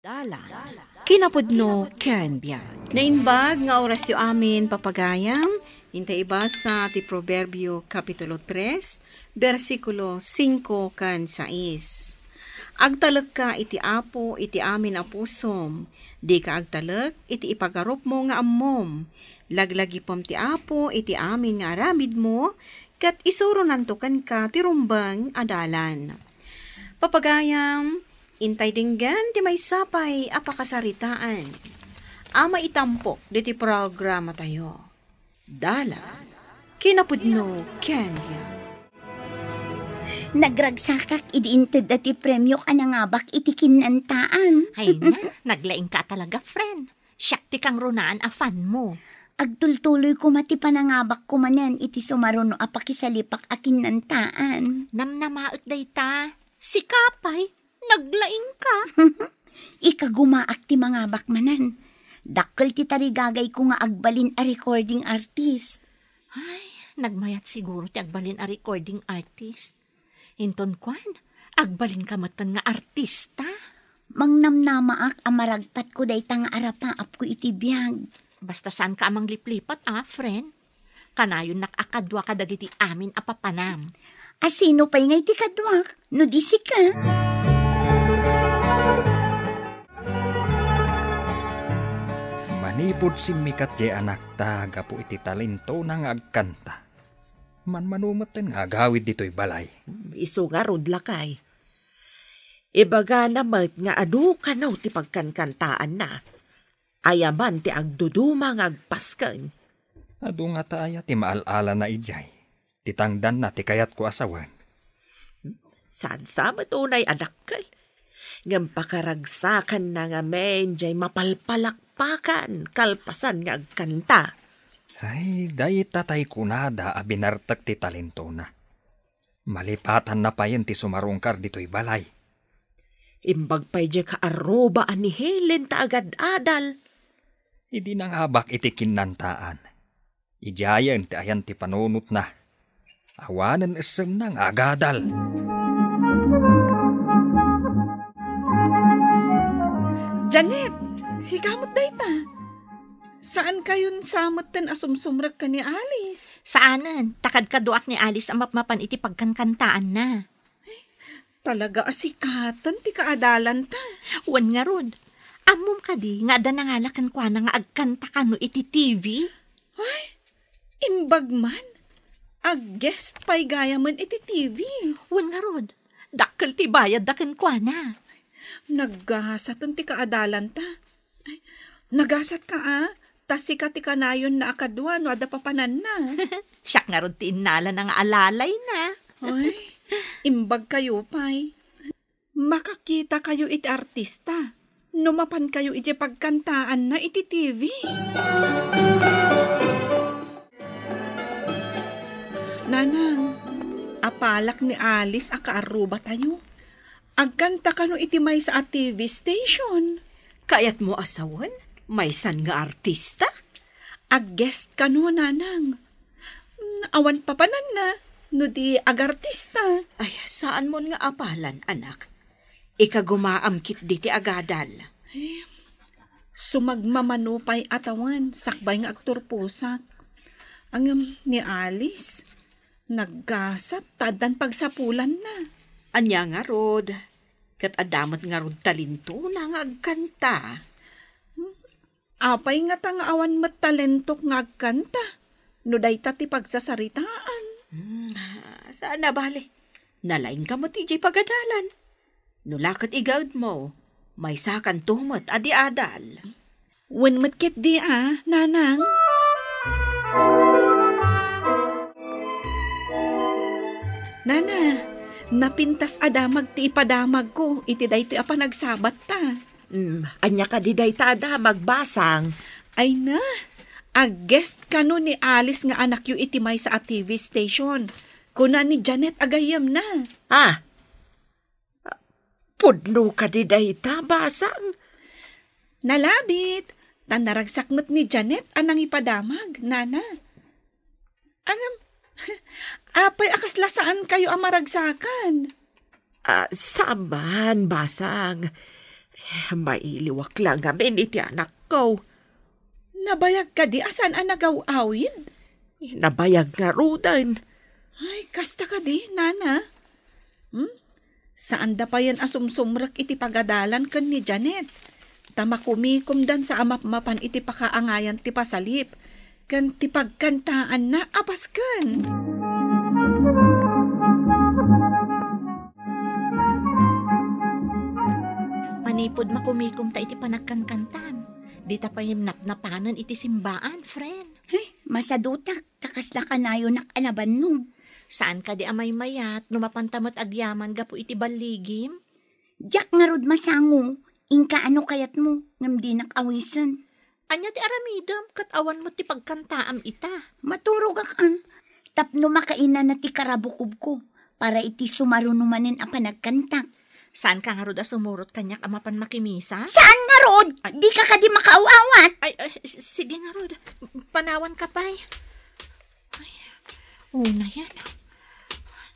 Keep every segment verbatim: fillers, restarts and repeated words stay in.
Dalan, kinapudno ken biag. Naimbag nga orasyo amin, papagayam, intay ibasa ti Proverbio Kapitulo tres, bersikulo singko ken sais. Agtalekka iti Apo iti amin a pusom, dika agtalek iti ipagarupmo nga ammom. Laglagipem ti Apo iti amin nga aramidmo, ket isuronanto kenka ti rumbeng a dalan. Papagayam, intay denggen ti maysa pay a pakasaritaan a maitampok ditoy programatayo. Dalan, kinapudno ken biag. Nagragsakak idi intedda ti premiok a nangabak iti kinnantaan. Ay na, naglaingka talaga, friend. Siak ti kangrunaan a fan mo. Agtultuloy koma ti panangabakko manen iti sumaruno a pakisalipak a kinnantaan. Namnamaek dayta. Sika pay, naglaingka. Ikagumaak ti mangabak manen. Dakkel ti tarigagayko nga agbalin a recording artist. Ay, nagmayat siguro ti agbalin a recording artist. Inton kuan, agbalinka metten nga artista. Mangnamnamaak a maragpatko dayta nga arapaapko iti biag. Basta saanka a mangliplipat, a, friend. Kanayonnak a kadua kadagiti amin a papanam. A sino pay ngay ti kaduak, no di sika? Manipud simmikat jay anakta gapu iti talentona nga agkanta, manmano metten nga agawid ditoy balay. Isu ngarud, lakay. Ibagana met nga adu kano ti pagkankantaanna. Ayaman ti agduduma nga agpasken. Adu ngata aya ti maal-alana idiay ti tangdanna ti kayatko a sawen? Saan sa met unay a dakkel, ngem pakaragsakanna ngamin jay mapalpalakpakan kalpasan nga agkanta. Ay, dayta tay kunada a binartek ti talentona. Malipatanna payen ti sumarungkar ditoy balay. Imbag pay jay kaarruba a ni Helen ta agad-adal. Idi nangabak iti kinnantaan, idiayen ti ayan ti panunotna. Awanen essemna nga agadal. Janet, sika met dayta. Saan kayon sa metten a sumsumrek ken ni Alice? Saanen, ta kadkaduak ni Alice a mapmapan iti pagkankantaanna. Talaga a sikaten ti kaadalanta. Wen ngarud, ammom kadi nga adda nangala kenkuana nga agkanta kano iti T V? Ay, imbag man. Ag-guest pay gayamen iti T V. Wen ngarud, dakkel ti bayadda kenkuana. Naggasaten ti kaadalanta. Ay, nagasatka, a? Ta sika ti kanayonna a kadua no adda papananna. Siak ngarud ti innalana nga alalayna. Ay, imbag kayo pay. Makakita kayo iti artista no mapan kayo iti pagkantaanna iti T V. Nanang, apalak ni Alice a kaarruba tayo. Agkanta kano iti maysa a T V station? Kayatmo a sawen? Maysan nga artista? Ag-guest kano, Nanang. Mm, awan papananna no di agartista. Ay, saanmon nga apalan, anak. Ikagumaam ketdi ti agadal. Eh, sumagmamano pay a tawen, sakbay nga agturposak. Ngem ni Alice, naggasat ta addan pagsapulanna. Ania ngarud, ket adda met ngarud talentona nga agkanta. Hmm? Apay ngata nga awan met talentok nga agkanta no dayta ti pagsasaritaan? Hmm, saan a bale. Nalaingka met idiay pagadalan. No la ket igaedmo, maysakanto met a di adal. Wen met ketdi a, Nanang. Nana, napintas a damag ti ipadamagko iti daytoy a panagsabatta. Mm, ania kadi dayta a damag, Basang? Ay na, ag-guest kano ni Alice nga anakyo iti maysa a T V station. Kuna ni Janet a gayyemna. Ah, pudno kadi dayta, Basang? Nalabit, ta naragsak met ni Janet a nangipadamag, Nana. Ngem, apay a kasla saan kayo a maragsakan? Ah, saan man, Basang. Mailiwak la ngamin iti anakko. Nabayag kadi a saan a nagaw-awid? Nabayag ngaruden. Ay, kasta kadi, nana? Hmm? Saanda payen a sumsumrek iti pagadalan ken ni Janet. Ta makumikomdan sa a mapmapan iti pakaangayan ti pasalip ken ti pagkantaanna a pasken. Manipud makumikomta iti panagkankantam, dita pay napnapanen iti simbaan, friend. Ay, masadutak, ta kasla kanayonak a nabannog. Saan kadi a maymayat no mapanta met agyaman gapu iti balligim? Diak ngarud masango, inka no kayatmo, ngem dinak awisen. Ania ti aramidem ket awan met ti pagkantaam ita? Maturogak, a. Tapno makainana ti karabukobko para iti sumaruno manen a panagkantak. Saanka ngarud a sumurot kaniak a mapan makimisa? Saan ngarud? Ay. Dika kadi makaaw-awat? Ay, ay, s-, sige ngarud. Panawanka pay. Ay, unayen.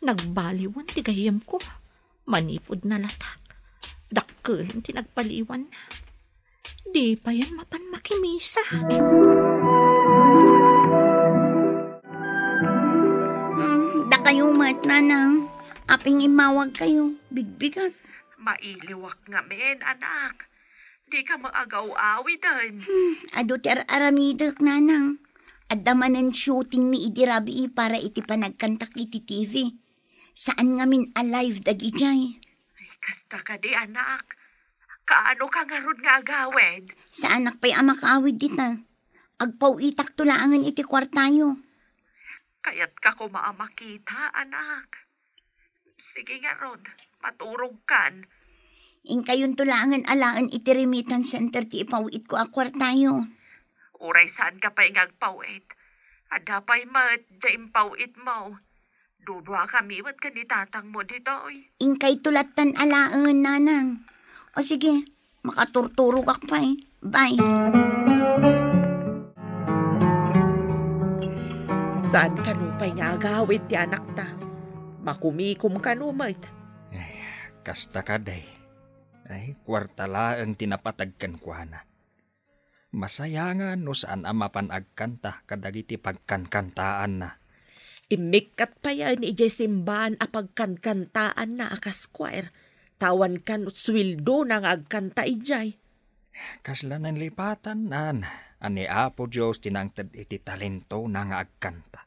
Nagbaliwan ti gayyemko. Manipud nalatak, dakkel ti nagbaliwanna. Di payen mapan makimisa. Hmm, dakayo met, nanang. Apay nga immawagkayo, bigbigat. Mailiwak ngamin, anak. Dika maagaw-awiden. Hmm, adu ti ar-aramidek, nanang. Adda manen shooting mi idi rabii para iti panagkantak iti T V. Saan ngamin a live dagidiay. Ay, kasta kadi, anak. Kaano ka ngarud nga agawid? Saanak pay a makaawid dita. Agpaw-itakto laengen iti kuartayo. Kayatka koma a makita, anak. Sige ngarud, maturogkan. Inkayonto laengen alaen iti remittance center ti ipaw-itko a kuartayo. Uray saanka pay nga agpaw-it. Adda pay met diay impaw-itmo. Duduakami met ken ni tatangmo ditoy. Inkayto lattan alaen, nanang. O sige, makaturturogak pay. Bye. Saan kano pay nga agawid ti anakta? Makumikom kano met? Ay, kasta kadi. Ay, kuarta laeng ti napateg kenkuana. Masayangan no saan a mapan agkanta kadagiti pagkankantaanna. Immikkat payen idiay simbaan a pagkankantaanna a kas choir, ta awan kano sueldona nga agkanta idiay. Kasla nanlipatanna a ni Apo Dios ti nangted iti talentona nga agkanta.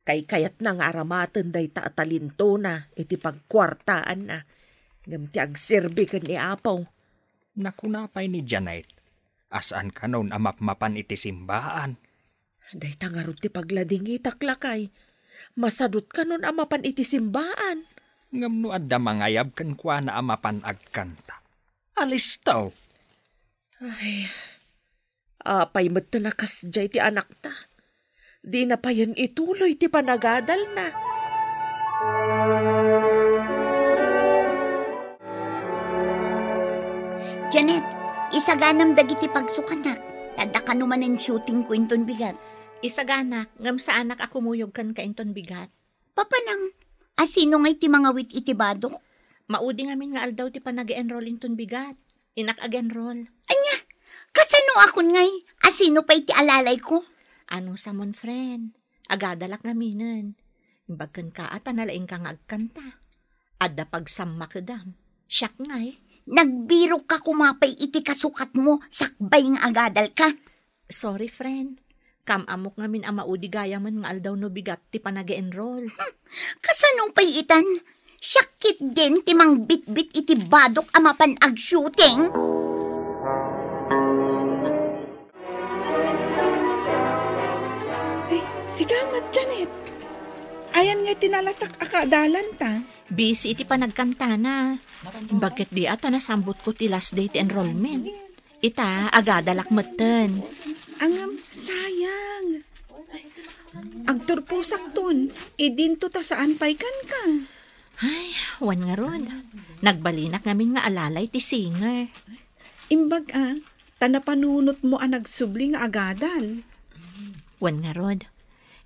Kaykayatna nga aramaten dayta a talentona iti pagkuartaanna, ngem ti agserbi ken ni Apo. Nakuna pay ni Janet, a saan kanon a mapmapan iti simbaan. Dayta ngarud ti pagladingitak, lakay. Masadut kanon a mapan iti simbaan. Ngem no adda mangayab kenkuana a mapan agkanta, alisto. Ay, apay met ta nakasdiay ti anakta? Dina payen ituloy ti panagadalna. Janet, isaganam dagiti pagsukanak. Adda kano manen shootingko inton bigat. Isaganak, ngem saanak a kumuyog kenka inton bigat. Papanam, asino ngay ti mangawit iti badok? Maudi ngamin nga aldaw ti panag-enroll inton bigat. Inak ag-enroll. Ania? Kasano akon ngay? Asino pay ti alalayko? Ano samon, friend? Agadalak ngaminen. Imbag kenka a ta nalaingka nga agkanta. Adda pagsammakedam. Siak ngay. Nagbirokka koma pay iti kasukatmo sakbay nga agadalka. Sorry, friend. Kaam-ammok ngamin a maudi gayamen nga aldaw no bigat ti panag-enroll. Kasano pay itan? Siak ketdin ti mangbitbit iti badok a mapan ag-shooting? Ay, sika met, Janet. Ayan nga ti nalatak a kaadalanta. Busy iti panagkantana. Imbag ketdi a ta nasambutko ti last day ti enrollment. Ita, agadalak metten. Ngem, sayang. Agturposakton, idinto ta saan pay kenka. Ay, wen ngarud. Nagbalinak ngamin nga alalay ti singer. Imbag a, ta napanunotmo a nagsubli nga agadal. Wen ngarud.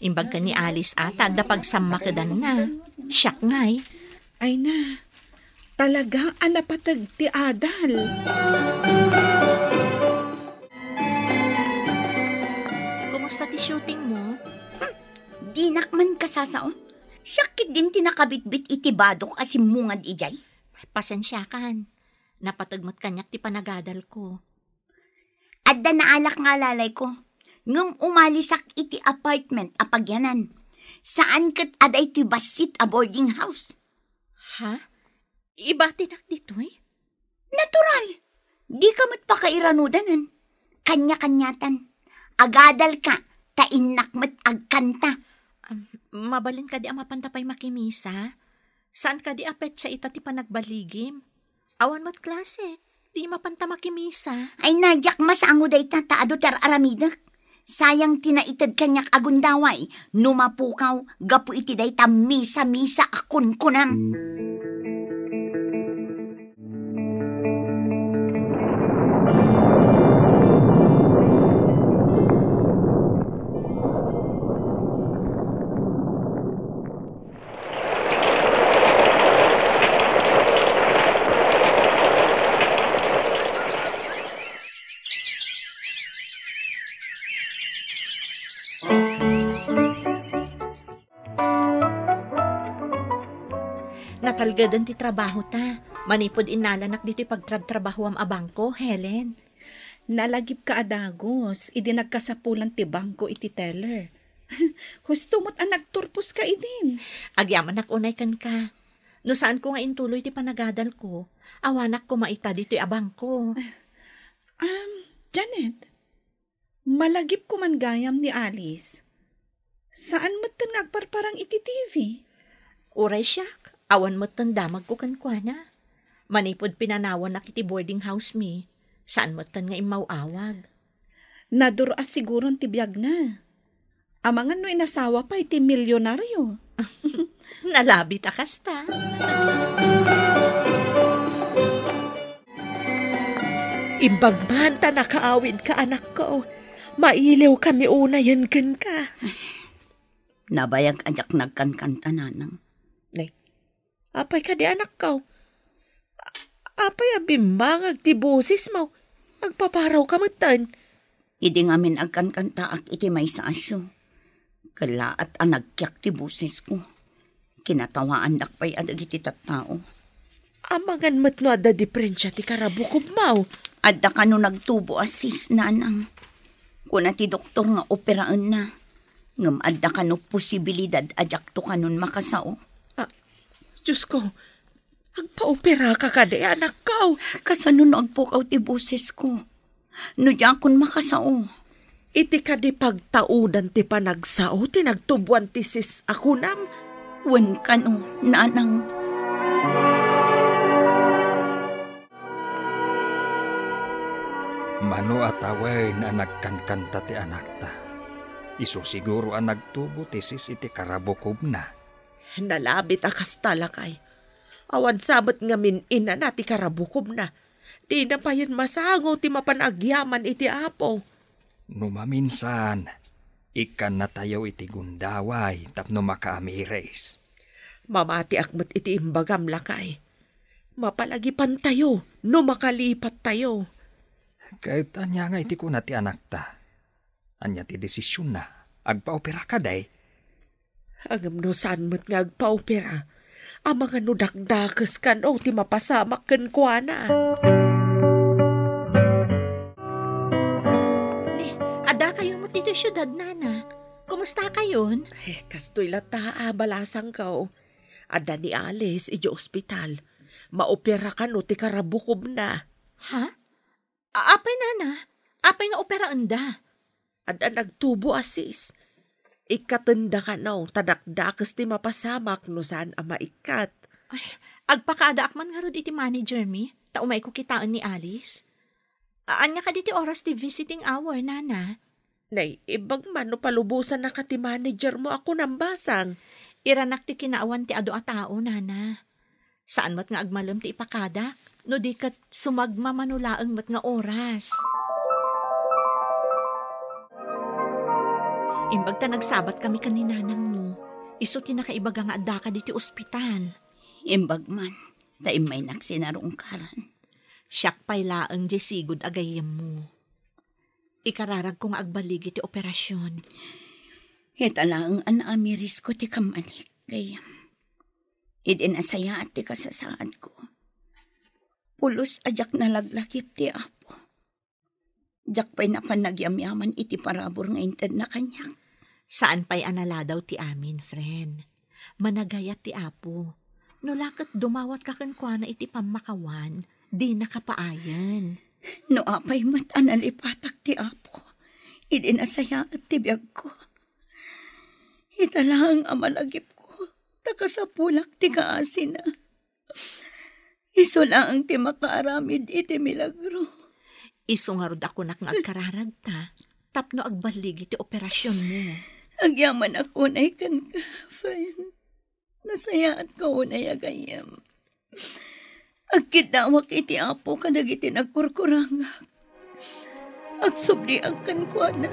Imbag ken ni Alice a ta adda pagsammakedanna. Siak ngay. Ay na. Talaga a napateg ti adal. Kumusta ti shooting mo? Hmm, dinak man kasasao. Siak ketdin ti nakabitbit iti badok a simmungad idiay. Pasensiakan. Napateg met kaniak ti panagadalko. Adda naalak nga alalayko, ngem umalisak iti apartment a pagyanan. Saan ket a daytoy bassit a boarding house. Ha? Ibatinak ditoy? Natural. Dika met pakairanudanan. Kanya-kanyatan. Agadalka, ta innak met agkanta. Am, mabalin kadi a mapanta pay makimisa? Saan kadi a petsa ita ti panagbaligim? Awan met klase. Di mapanta makimisa. Ay, na, diak masango dayta ta adu ti ar-aramidek. Sayang ti naited kaniak a gundaway no mapukaw gapu iti dayta misa-misa a kunkunam. Natalgeden ti trabahota. Manipud innalanak ditoy pagtrabtrabahuam a bangko, Helen. Nalagipka a dagus idi nagkasapulan ti bangko iti teller. Husto met a nagturposka idin. Agyamanak unay kenka. No saanko nga intuloy ti panagadalko, awanak koma ita ditoy a bangko. Um, Janet, malagipko man gayam ni Alice. Saan metten nga agparparang iti T V? Uray siak, awan metten damagko kenkuana. Manipud pinanawannak iti boarding house mi, saan metten nga immaw-awag. Nadur-as siguron ti biagna. Amangan no inasawa pay ti milionario. Nalabit a kasta. Imbag man ta nakaawidka, anakko. Mailiwkami unayen kenka. Nabayag a diak nagkankanta, nanang. Nay, apay kadi, anakko? A-, apay a bimmangag ti bosesmo? Agpaparawka metten. Idi ngamin agkankantaak iti maysa a show, kellaat a nagkiak ti bosesko. Kinatawaandak pay a dagiti tattao. Amangan met no adda diferensia ti karabukobmo? Adda kano nagtubo a cyst, nanang. Kuna ti doktor nga operaenna. Ngem adda kano posibilidad a diakto kanon makasao. Ah, Diosko, agpaoperaka kadi, anakko? Kasano no agpukaw ti bosesko? No diakon makasao? Iti kadi pagtaudan ti panagsao ti nagtuboan ti cyst a kunam? Wen kano, nanang. Mano a tawen a nagkankanta ti anakta. Isu siguro a nagtubo ti cyst iti karabukobna. Nalabit a kasta, lakay. Awan sa met ngamin inana ti karabukobna. Dina payen masango ti mapan agyaman iti Apo. No maminsan, ikkannatayo iti gundaway tapno makaamiris. Mamatiak met iti imbagam, lakay. Mapalagipantayo no makalipattayo. Ket ania nga iti kuna ti anakta? Ania ti desisionna? Agpaopera kadi? Ngem no saan met nga agpaopera, amangan no dakdakes kano ti mapasamak kenkuana. Ni, adda kayo met ditoy siudad, nana. Kumusta kayon? Eh, kastoy latta a balasangko. Adda ni Alice idiay ospital. Maopera kano ti karabukobna. Ha? A-, apay, nana? Apay nga operaenda? Adda nagtubo a cyst. Ikkatenda kano, ta dakdakes ti mapasamak no saan a maikkat. Ay, agpakaadaak man ngarud iti manager mi, ta umayko kitaen ni Alice. A-, ania kadi ti oras ti visiting hour, nana? Nay, imbag man no palubosannaka ti manager mo a kunam basang. Iranak ti kinaawan ti adu a tao, nana. Saan met nga agmalem ti ipakadak, no di ket sumagmamano laeng met nga oras. Imbag ta nagsabat kami ken ni nanangmo, isu ti nakaibaga nga addaka ditoy ospital. Imbag man, ta immaynak sinarungkaran. Siak pay laeng diay sigud a gayyemmo. Ikararagko nga agballigi ti operasion. Ita laeng a naamirisko ti kammanik, gayyem. Idi nasayaat ti kasasaadko, pulos a diak nalaglagip ti Apo. Diak pay napan nagyamyaman iti parabur nga intedna kaniak. Saan pay a naladaw ti amin, friend. Managayat ti Apo. No la ket dumawatka kenkuana iti pammakawan, dinaka paayen. No apay met a nalipatak ti Apo, idi nasayaat ti biagko. Ita laeng a malagipko, ta kasapulak ti kaasina. Isu laeng ti makaaramid iti milagro. Isu ngarud a kunak nga agkararagta tapno agballigi ti operasionmo. Agyamanak unay kenka, friend. Nasayaatka unay a gayyem. Agkiddawak iti Apo kadagiti nagkurkurangak. Agsubdiak kenkuana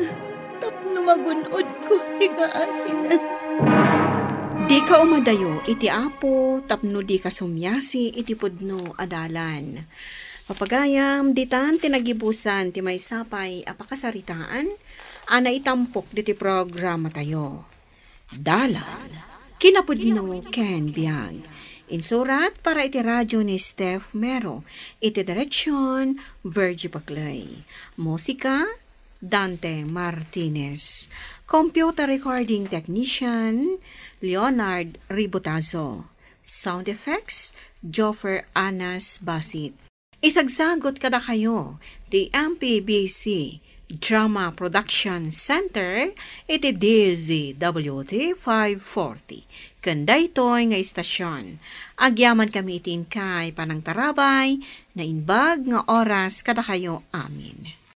tapno magun-odko ti kaasina. Dika umadayo iti Apo tapno dika sumiasi iti pudno a dalan. Papagayam, ditan ti nagibusan ti maysa pay a pakasaritaan a naitampok ditoy programatayo. Dalan, kinapudno ken biag. Insurat para iti radyo ni Steph Mero. Iti direksyon, Virgie Paclay. Musika, Dante Martinez. Computer recording technician, Leonard Ributazo. Sound effects, Joffer Anas Basit. Isagsagut kadakayo ti M P B C Drama Production Center iti D Z W T five forty. Ken daytoy nga istasion, agyaman kami iti inkay panangtarabay, naimbag nga oras kadakayo amin.